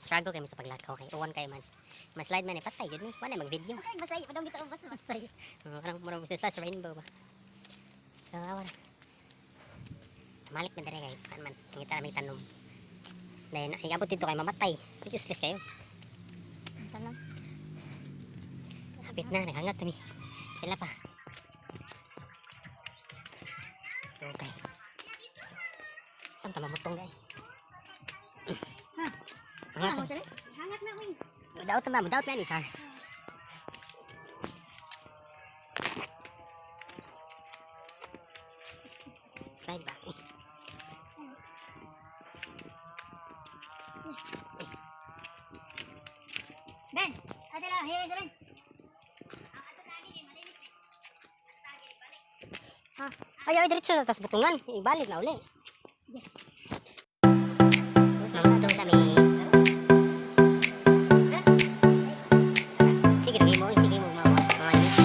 Struggle kami sa paglakaw kay uwan kayo man. Ma-slide man eh, patay yun ni. Wala mag-video. Ay, basay. Padong dito bas basay. Parang murag sila sa rainbow ba. So, awa na. Malik man dere kay kuan man. Ngita may tanom. Dahil ikabot dito kay mamatay. Useless kayo. Tanong. Hapit na, naghangak kami. Kailan pa? Okay. Saan ta mamutong guys? Ha? Hangak. Ano sir? Hangak na uy. Daot na ba? Daot na ni Char. Slide back. Eh. Ben, ate la, here Ben. Ha? Ay, ay, diretso sa tas butungan. Ibalik na uli. Yeah. Mamutong kami. Sige, lagi mo. Sige mo, mga mga limit.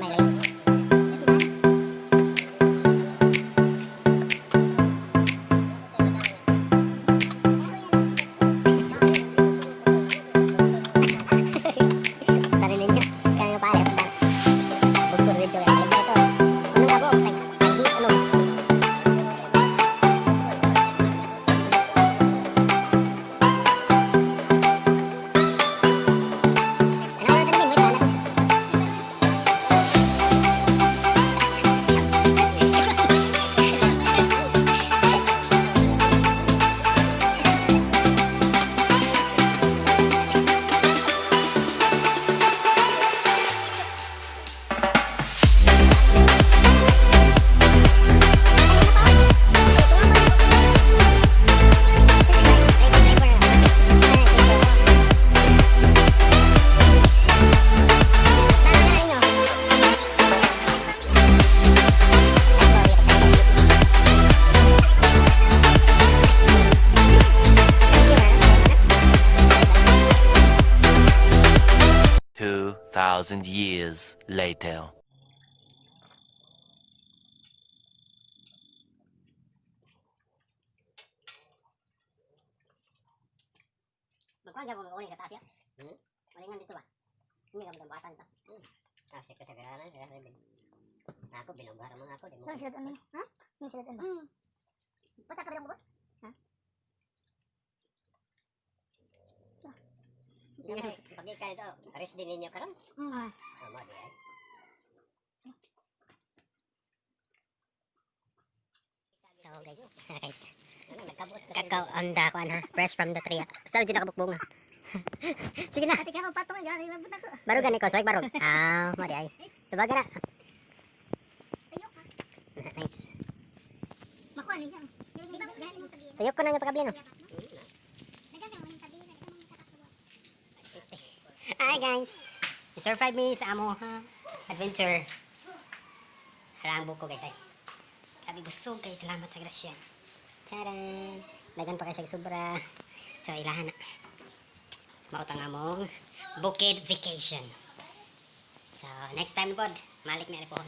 May light. Tari ninyo, kaya nga pare, bugto dito kaya balik ito. Ano nga po? Tagi, ano? Ano ano tanin, wait, ano? 2,000 years later. Magkuhan ka mo uling kataas ya? Hmm? Ulingan dito ba? Hindi ka magdambatan ta. Ah, sige, sige, sige, sige. Ako, binubuhat mo ako. Di mo. Ano sila ano? Ha? Ano sila ano? Basta ka bilang boss? Ha? Pag ikaw ito, rest din ninyo karon. Mm. Ah, mo di ay. So guys, guys. Ano, nagkabuot ka. Kakao on the kuan ha. Fresh from the tree. Saan dyan nakabukbong ha? Sige na. Ate ka ko patong gari mabut ako. Barog gani ko, swag barog. Ah, mo di ay. Tubaga na. Ayok ka. Nice. Makuha ni siya. Di ba gani mo tabi? Tuyok ko na yung pagkabli no. Nagana mo yung tabi, nagana mo yung Hi guys. You survived me sa amo ha. Adventure. Harang buko guys ay. Grabe busog guys. Salamat sa grasya. Charan. Dagan pa kayo sa sobra. So ilahan na. So mautang among bukid vacation. So next time pod, malik na rin po.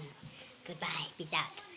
Goodbye. Peace out.